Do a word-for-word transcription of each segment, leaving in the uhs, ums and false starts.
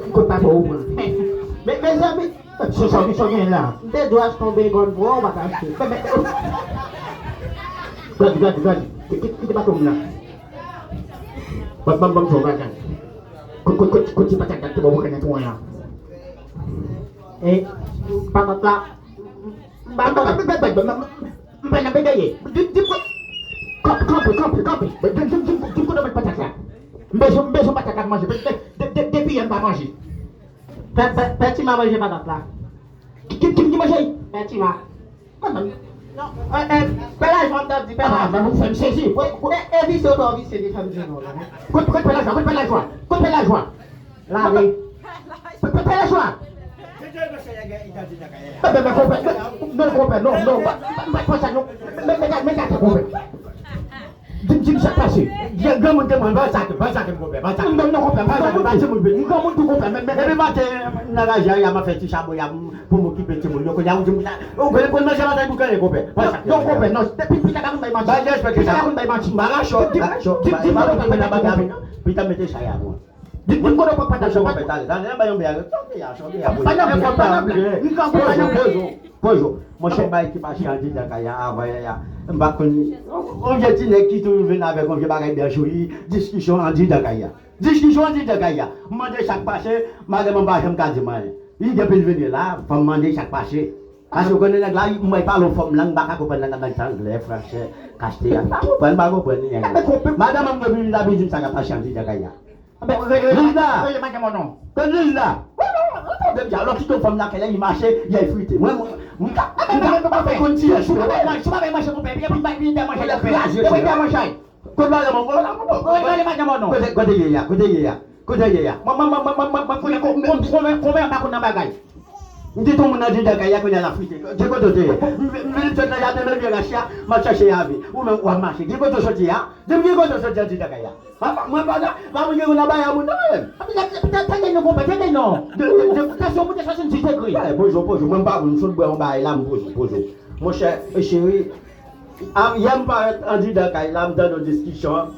Kot papa ou pran? Men, mezanmi, se sa ki sot gen la. M te dwe achte yon bengòl pou ou, ou pa t achte. Men, men, gad, gad, gad. Ki, ki, kite baton m la. Ban, ban, ban m fè yon bagay. Kot, kot, kot, kot ti patat la ki te ba w boukannen pou mwen an? E, patat la, m pa, m pa, m pa, m pa, m pa, m pa, m pa nan begaye. Di, di, kanpe, kanpe, kanpe, kanpe. Di, di, di, di, di kote w met patat la. M bezwen, m bezwen patat la pou manje. De, de, de, depi yè m pa manje. Pè, pè, pè Tima manje patat la. Ki, ki, ki, ki manje? Pè Tima. Kòman? Non. Eh, eh, Pè Lajwa, m t ap di, Pè Lajwa. Ah, men ou fè m sezi. Wè, wè. E, e visye ou tò visye li fè m di non la. Kot, kot Pè Lajwa, kot Pè Lajwa, kot Pè Lajwa. Lave. Pè, pè, Pè Lajwa. Mwen, mwen, mwen, konpè, non, konpè, non, non, pa, pa, pa, pa sa, non. Men, men, men, men, men, konpè. Di, di m sa k pase. Gen granmoun te mwen, pa sa ke, pa sa ke m konpè, pa sa ke. Non, non, konpè, pa sa ke, pa timoun, m granmoun tou konpè, men, men. Depi maten, nan raje a, y a m ap fè ti chabon, y a m, pou m okipe timoun yo, kounye a, ou di m sa, ou konnen, konn manje maten pou kenyen, konpè, pa sa ke. Non, konpè, non, depi pita pa konn bay manti. Bay respè pita pa konn bay manti. M ba racho, di, di, m ba racho, pita mete chay a pou mwen. Di, di, m konnen w pa pataje, w pa pataje. Talè, talè, bay yon bè a, yon bè a, yon bè a. Pa nan bè, pa nan bè. M kanpe, pa nan bè. Pozo, pozo. Monchè, bay ki pase andidan kay la avan yè a. M pa konn. On vye ti nèg ki toujou vin avèk yon vye bagay bèchouyi, diskisyon andidan kay la. Diskisyon andidan kay la. M mande sa k pase, madanm mwen pa janm ka di m anyen. Li depi l vini la, fò m mande sa k pase. Paske w konnen nèg la, m wè l pale yon fòm lang, m pa ka konprann lang nan, nan anglè, fransè, kaste a. M pa konprann, m pa konprann li anyen. Madanm mwen depi l vini la, li di m sa k ap pase andidan kay la. Lizla! Kote Lizla? Wi, wi, wi, pwoblèm sa. Lè w kite yon fanm lakay la, li mache, li al frite. Mwen, mwen, mwen ka, mwen ka, mwen ka fè konn ti yès. Si w pa bay manje, si w pa bay manje, konpè, epi, epi, epi, epi, manje, epi, epi, manje. Kote madanm ou? Kote, kote ye a? Kote ye a? Kote ye a? Kote ye a? Mwen, mwen, mwen, mwen, mwen, mwen, konnen kon-, mwen, mwen, mwen, mwen pa konn nan bagay. M te tou moun nan andidan kay la, kounye a l ap frite. Di kote w te ye? M, m vin sot nan jaden men vye rach la, m ap chache lave. Ou menm, w ap mache. Di kote w soti a? Di m di kote w soti andidan kay la. Papa, mwen pa nan, pa moun gen nan bagay moun nan, mwen. Tande, tande, tande non, konpè, tande non. De, de, de, tansyon moute swasanndiz degre. Pozo, pozo, mwen m pa moun, m sot bwè yon bagay la, m poze, pozo. Monchè, e cheri, a, yè m parèt andidan kay la, m tande yon diskisyon.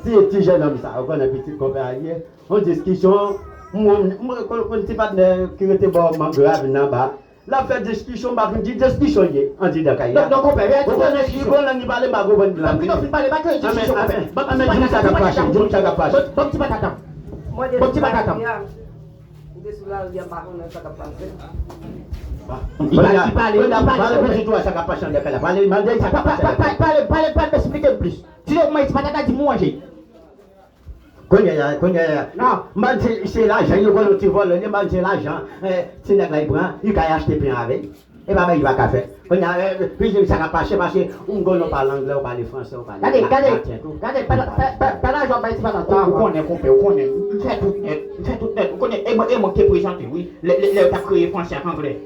Ti, ti jennonm sa, ou konnen pitit konpè a li ye. Yon diskisyon, m, m, m, kon, kon ti patnè ki rete bò mangra vin anba. L ap fè diskisyon, m pa konn ki diskisyon ye, andidan kay la. Non, non, konpè, li pran lang li pale, m pa konprann li. Pito fin pale, pa kite diskisyon, konpè. Ban m ti patat, di m sa k ap pase, di m sa k ap pase. Ban m ti patat. Ban m ti patat. M te sou lari a, m pa konnen sa k ap pase. Li pale, li pale, li pale. Pale pou di tou sa k ap pase anndan kay la. Pale, mande sa k ap pase anndan kay la. Pale, pale, pale, esplike m plis. Si yo mwen ti patat la, di m manje. Kounye a, kounye a. Non. M pa di se, se lajan, yo konn yon ti vòlè, li m pa di se lajan, eh, ti nèg la, li pran, li ka achte pen avè l. E pa bagay li pa ka fè. Kounye a, eh, pidon sa ka pase, pase, ou m konn ou pale anglè, ou pale fransè, ou pale laten tou. Gade, gade, gade, pa, pa, pa, pa lajan bay ti patat sa, ou konnen, konpè, ou konnen. M fè tout nèt, m fè tout nèt. Ou konnen, e mwen, e mwen ki te prezante, wi. Lè, lè, lè yo t ap kreye fransè ak anglè.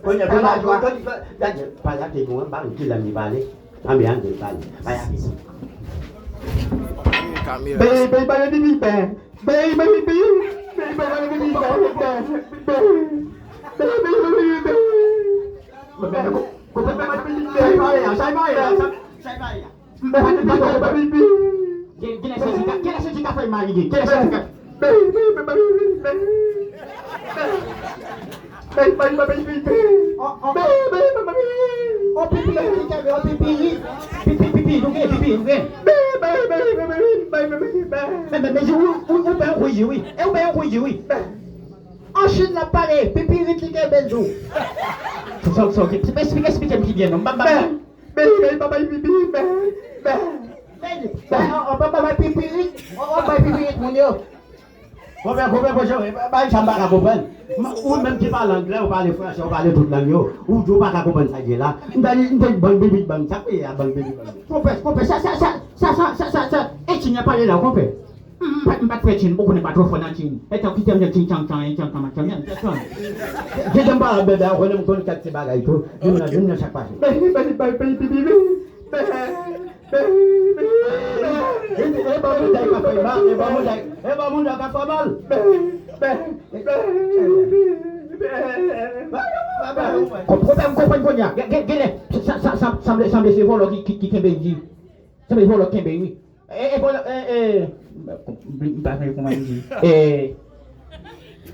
Kounye a, kounye a, gade, pale ak li, bon, m pa konn ki lang li pale. Anben, ann pale. Pale ak li. Baby, baby, baby, baby, baby, baby, baby, baby, baby, baby, baby, baby, baby, baby. Sa y pale a, sa y pale a, sa, sa y pale a. Gen, gen lè se ti ka, gen lè se ti ka fè m marye, gen lè se ti ka. Bay, bay, bay, bay, bay, bay. Bay, bay, bay, bay, bay, bay. Oh, oh. Bay, bay, bay, bay, bay. Oh, pipirit, pipirit. Pipi, pipi, nou gen pipi, nou gen. Bay, bay, bay, bay, bay, bay, bay, bay, bay. Men, men, men, ou, ou, ou pa yon kouri, wi. E ou pa yon kouri, wi. Bay. An Chin n ap pale, pipirit li kenbe l tou. Sa, sa, sa, esplike, esplike m ki byen, non. M pa, m pa, bay. Bay, bay, bay, bay, bay, bay, bay. Bay, bay, bay, bay, pipirit. Bay, bay, pipirit, moun yo. Konpè, konpè, konpè, bay sa m pa ka konprann. Ou menm ki pale anglè, ou pale fransè, ou pale tout lang yo, ou di ou pa ka konprann sa k ye la. M ta di, m te di ban m bibit ban m. Sa k ye a, ban m bibit ban m. Konpè, konpè, sa, sa, sa, e Chin y ap pale la, konpè. M, m pa, m pa t fè Chin, ou konnen m pa twò fò nan Chin. Etan kite m nan Chin, chan, chan, chan, chan, chan, chan, chan. Kite m pale bèbè, ou konnen m konn kèk ti bagay tou. Vin nan, vin nan sa k pase. Bay, bay, bay, bay, bay, bay, bay. Bay, bay, bay, bay. E, e, bon, moun sa ka fè mal, e, bon, moun sa, e, bon, moun sa ka fè mal. Bay, bay, bay, bay, bay. Konpè, m konprann kounye a. Gen, gen, gen lè, sa, sa, sa, sanble, sanble se vòlò ki, ki, ki kenbe, di. Sanble vòlò kenbe, wi. E, e, vòlò, e, e, m pa sonje kòman li di. E, e,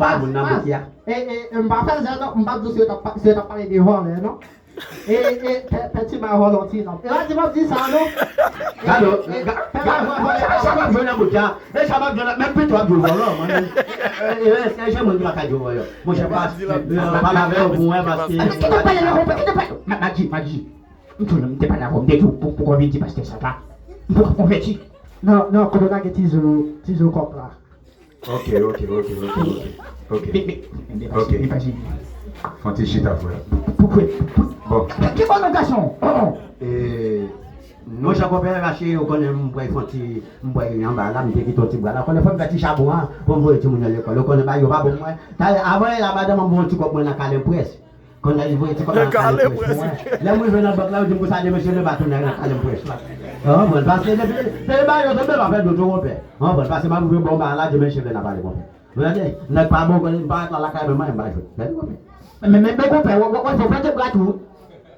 bay moun nan bouki a. E, e, e, m pa fè zè non, m pa di w si yo t ap pa- si yo t ap pale de vòlè non. E, e, pè, pè Ti Bay vòlè yon ti nòm. E pa di m ap di sa non. Gade, gade, sa m ap jwe nan bouki a. E sa m ap jwe nan, menm pito ap jwe vòlè, mwen. E, e, e, e, se jan moun ki pa ka jwe vòlè. Monchè, pa, pa, pa, pa avè yo pou mwen, paske. Kite pale non, konpè, kite pale. Ma, Magi, Magi. M tou, m te pale avè w, m te di w pou, pou konvèti pastè sa la. M pou konvèti. Non, non, kote w lage ti zo, ti zo kòk la. Ok, ok, ok, ok, ok. Ok. Ok. Fon ti chita, frè. Pou, pou, pou, bon. Ki bon nou gason? E, nou jan konpè rache, ou konnen m pral fon ti, m pral anba la, m te kite yon ti bwa la. Ou konnen fò m fè ti chabon an, pou m voye timoun yo lekòl. Ou konnen bagay yo pa bon mwen. Talè, avan yè la, madanm an voye yon ti kòb mwen nan Kalemprès. Kounye a li voye ti kòb la nan Kalemprès pou mwen. Lè m rive nan bank la, yo di m konsa demen cheve pa tounen nan Kalemprès la. Ou konprann? Paske depi, depi bagay yo tonbe, m ap fè dlo tou konpè. Ou konprann? Paske m ap rive bò ba la, demen cheve n ap pale konpè. Ou tande? Nèg pa bon, m pa ret la lakay mwen, m pa jwe. Tande konpè? Men, men, men konpè, w ap fè de bra tou.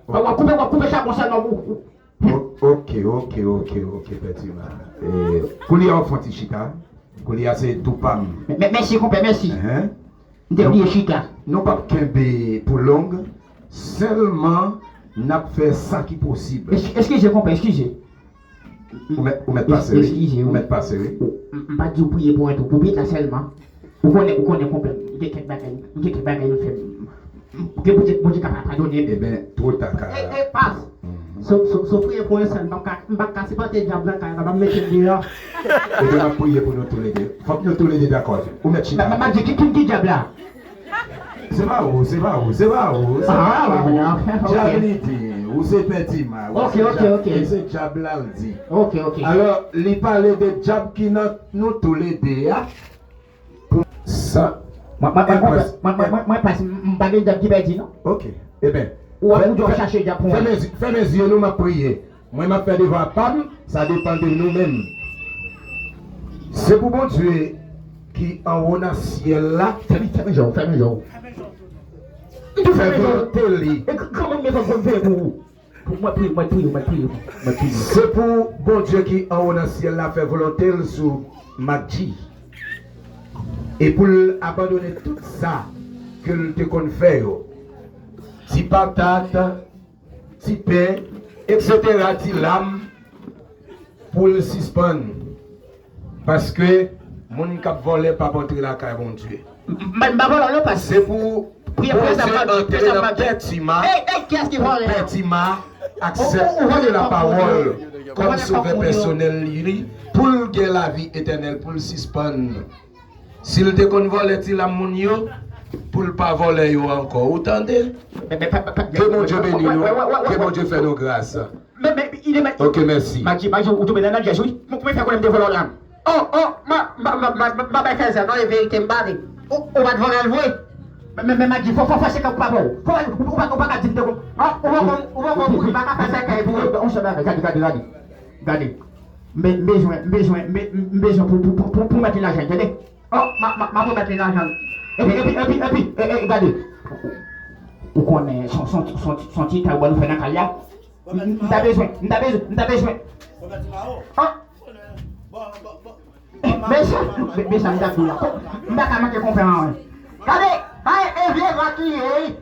W ap koupe, w ap koupe chabon sèlman pou, pou. O-, ok, ok, ok, ok, Pè Tima. E, kounye a w fon ti chita. Kounye a se tou pa m. Mè-, mè-, mèsi, konpè, mèsi. Enhen. M te bliye chita. Nou p ap kenbe pou long, sèlman n ap fè sa ki posib. Eski-, eskize, konpè, eskize. Ou mèt, ou mèt pase, wi. Eskize, wi. Ou mèt pase, wi. M, m pa t di w priye pou mwen tou, pou pit la sèlman. Ou konnen, ou konnen, konpè, m gen kèk bagay, m gen kèk bagay m fè. M, m, gen Bondye, Bondye ka pa padone m. Eben, twò ta ka. E, e, pas. Mhm. Si w, si w, si w priye pou yon sèl, m p ap ka, m p ap ka sipòte dyab nan kay la, m ap mete l deyò. Ebyen, m ap priye pou nou toulede. Fòk nou toulede dakò. Ou mèt chita. M, m, m ap di, ki, ki, ki dyab la? Se pa ou, se pa ou, se pa ou, se pa ou. Ah, ok. Dyab li di, ou se Pè Tima, ou se dyab, e se dyab la l di. Ok, ok. Alò, li pale de dyab ki nan nou toulede a. Pou sa. Mwen, mwen, mwen, mwen, mwen, mwen, mwen, mwen pa, m, m pa gen dyab ki pèdi, non. Ok. Eben, ou ap, ou dwe chache dyab pou mwen. Fèmen zye, fèmen zye nou, m ap priye. Mwen, m ap fè devwa pa m, sa depann de nou menm. Se pou Bondye ki anwo nan syèl la. Fèmen, fèmen je w, fèmen je w. M tou fèmen je w. Fè volonte li. E k-, kòman m gen fòs pou m veye pou ou? Pou mwen priye, mwen priye, mwen priye, mwen priye. Se pou Bondye ki anwo nan syèl la fè volonte l sou Mac G. E pou l abandone tout sa ke l te konn fè yo. Ti patat, ti pen, etsetera, ti lam, pou l sispann. Paske moun k ap vòlè p ap antre lakay Bondye. M, m, m pa vòlè, non, pas. Se pou Bondye antre nan Pè Tima, pou Pè Tima aksepte lapawòl kòm sovè pèsonèl li, pou l gen lavi etènèl, pou l sispann. Si l te konn vòlè ti lam moun yo, pou l pa vòlè yo ankò. Ou tande? Ke Bondye beni nou, ke Bondye fè nou gras. Men, men, il est ma-, ok, mèsi. Mac G, Mac G, ou tonbe nan, nan pyèj, wi. Mwen, mwen fè konnen m te vòlè w la. Oh, oh, ma, ma, ma, ma, ma bay fè sa, non, e verite m pale. Ou, ou pa t vòlè l vre. Men, men, men, Mac G, fò, fò, fò se kòb pa bon. Fò, ou, ou pa, ou pa ka di m te kon. Ah, ou pa kon, ou pa kon, ou pa ka fè sèkèy pou ou. On sèl bagay, gade, gade, gade. Gade. M be-, m bezwen, m bezwen, m be-, m bezwen pou, pou, pou, pou, pou mèt li lajan, tande. Oh, ma, ma, ma pwomèt li lajan. Epi, epi, epi, epi, e, e, gade. Ou konnen, son, son, son, son ti tan ban nou fè nan kay la. M, m ta bezwen, m ta bezwen, m ta bezwen. Oh. Mesye, mesye, m ta di w la. M pa ka manke konpè an, wi. Gade, ay, e vye rat li ye, wi.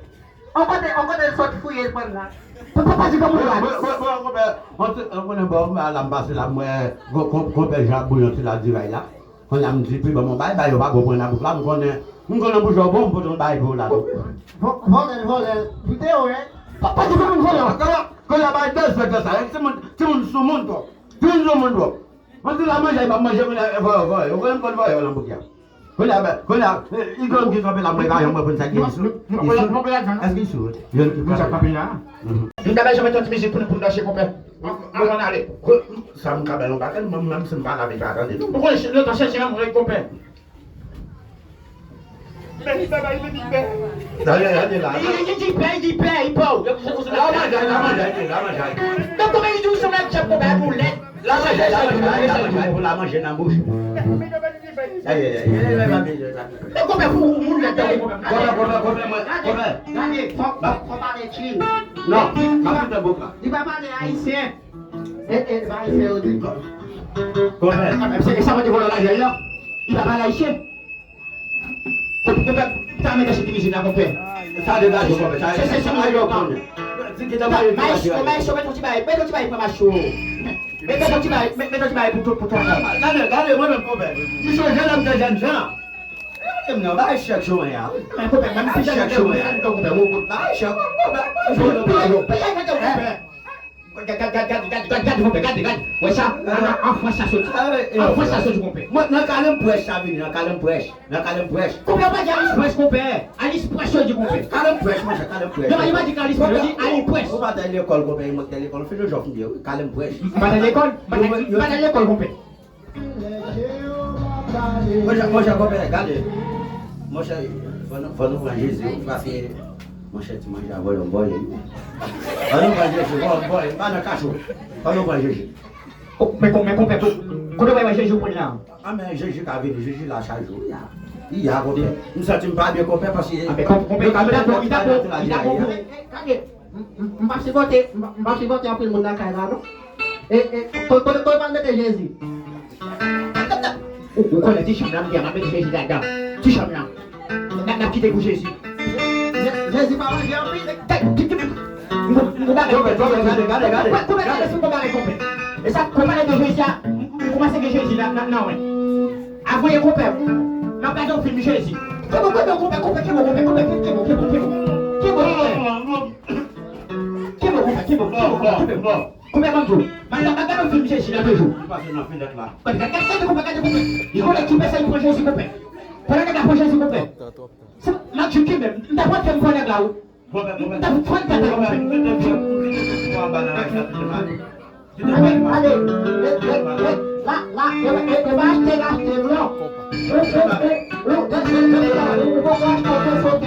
On kote, on kote l sot fouye l pran la. Papa, papa, di kòman ou la? Bon, bon, bon, konpè, on ti, on konnen bon, m la, m pase la, m wè, kon-, kon-, konpè Jan ap bouyi on ti ladiray la. Kounye a m di, pi bon, m bay, bay yo pa bon pran nan bouch la, m konnen, m konnen bouch yo bon, m pote yon bay pou yo la tou. Vo-, vòlè l, vòlè l. Kite yo, wi. Pa, pa di kòman vòlè. Kounye a, kounye a bay de zèk de sa, timoun, timoun sou moun twòp. Timoun sou moun twòp. Mwen di la manje, m ap manje, kounye a, vòlè, vòlè. Yo konnen m konn vòlè yo nan bouki a. Kounye a, kounye a, e, Igor ki kanpe la, mwen pa janm reponn sa ki sou. Mwen konnen, mwen konnen lajan. Èske sou? Yo ki kanpe la. Mhm. M ta bay janm yon ti mizik pou nou, pou nou danse, konpè. Mwen, mwen ale. Sa m ka bay yon bagay, mwen menm si m pa lave, pa tande. Mwen konnen, lè w ta chèche menm règ, konpè. Bèl, bèl, bèl, bèl, bèl. Gade, gade la. Li, li, li di pè, li di pè, li pa w. La manje, la manje, la manje. Donk, kòman li di w sanble ak dyab, konpè, ak yon lèt? La manje, la manje, la manje, la manje nan bouch. Ay, ay, ay, ay, ay, ay, ay. Donk, konpè, pou moun lèt, konpè. Konpè, konpè, konpè, mwen, konpè. Gade, fò, fò, fò pale clean. Non, m ap kite bouch la. Li pa pale ayisyen. E, e, li pa ayisyen, yo di. Konpè. Se, sa mwen te vòlè lajan, non? Li pa pale ayisyen. Konpè, konpè, sa mwen te chante mizik la, konpè. Sa degaje, konpè, sa. Se, se, se mwen yo konn. Maestro, maestro, mete yon ti bay, mete yon ti bay pou maestro. Mete yon ti bay, mete yon ti bay pou tout, pou tout. Gade, gade, mwen menm, konpè. Misye jèn, m te jèn jan. Gade m nan, bay chèk chomè a. Men konpè, menm si chèk chomè a, konpè, ou bay chèk, konpè, bay chèk, konpè. Gade, gade, gade, gade, gade, gade, konpè, gade, gade. Wè sa? An, an, an Frans sa soti. An Frans sa soti, konpè. Mwen, nan kalemprèch sa vini, nan kalemprèch. Nan kalemprèch. Konpè, ou pa di Alice Prèch, konpè. Alice Prèch, yo di, konpè. Kalemprèch, monchè, kalemprèch. Yo pa, yo pa di Alice Prèch, yo di Alice Prèch. Ou pa t al lekòl, konpè, ou manke lekòl, filozòf m ye, wi, kalemprèch. M pa t al lekòl, m pa t al, m pa t al lekòl, konpè. Monchè, monchè, konpè, gade. Monchè, fò nou, fò nou pran Jezi, wi, paske, monchè, ti manje a vòlè yon bòy. Fò nou pran Jezi, vòlè yon bòy, m pa nan kachou. Fò nou pran Jezi. Ko-, men ko-, men konpè, ko-, kote w wè Jezi pou la? A, men Jezi ka vini, Jezi la chak jou, wi, a. Wi, a, konpè. M santi m pa byen, konpè, paske a, men konpè, konpè, li ta bon, li ta bon, li ta bon pou, gade. M, m, m p ap sipòte, m, m p ap sipòte anpil moun nan kay la, non. E, e, ko-, kote, kote w pral mete Jezi? Ou, ou konnen ti chanm nan, m di a, m ap mete Jezi ladan. Ti chanm nan. N ap, n ap kite pou Jezi. Je-, Jezi pa manje anpil. Gade, gade, gade, gade, gade. Konpè, konpè, gade si w konpè avèk konpè. E sa, konpè de Jezi a, m, m kòmanse gen Jezi nan, nan, nan, wi. Avoye konpè, m ap gade yon fim Jezi. Kenbe, kenbe, konpè, konpè, kenbe, konpè, konpè, kenbe, kenbe, kenbe, kenbe. Kenbe, konpè, kenbe, kenbe, konpè, kenbe. Konpè, ban m di w. Ban m gade yon fim Jezi la toujou. Li pase nan fenèt la. Gade, gade, gade, konpè, gade, konpè. Li konnen ki pèsè li pran Jezi, konpè. Pran nèg la pran Jezi, konpè. Se, m ap di w kenbe, m ta pran tèm pran nèg la, wi. M ta pran tèm la, konpè. Ale, ale, e, e, e, la, la, e, e, e, pa achte, achte, non. Ou, ou, ou, ou, ou, ou, ou, ou, ou, ou, ou, ou, ou, ou, ou, ou,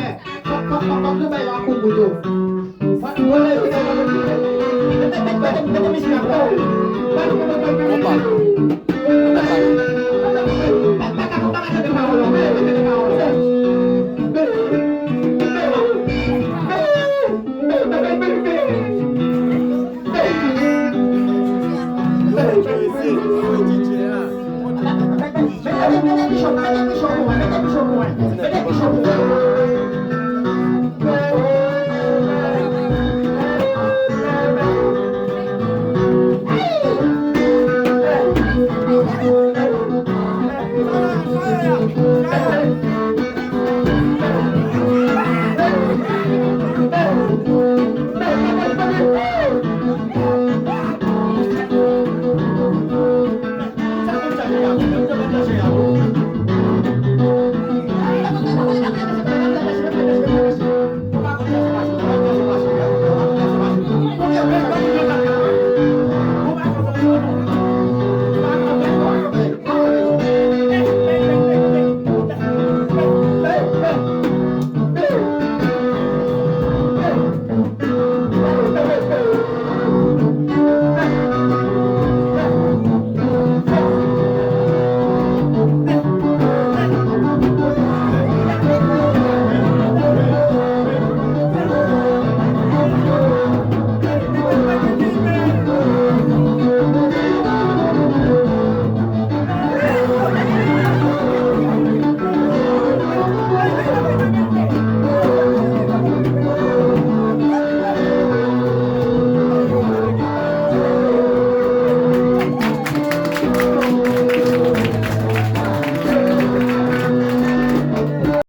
ou, ou, ou, ou,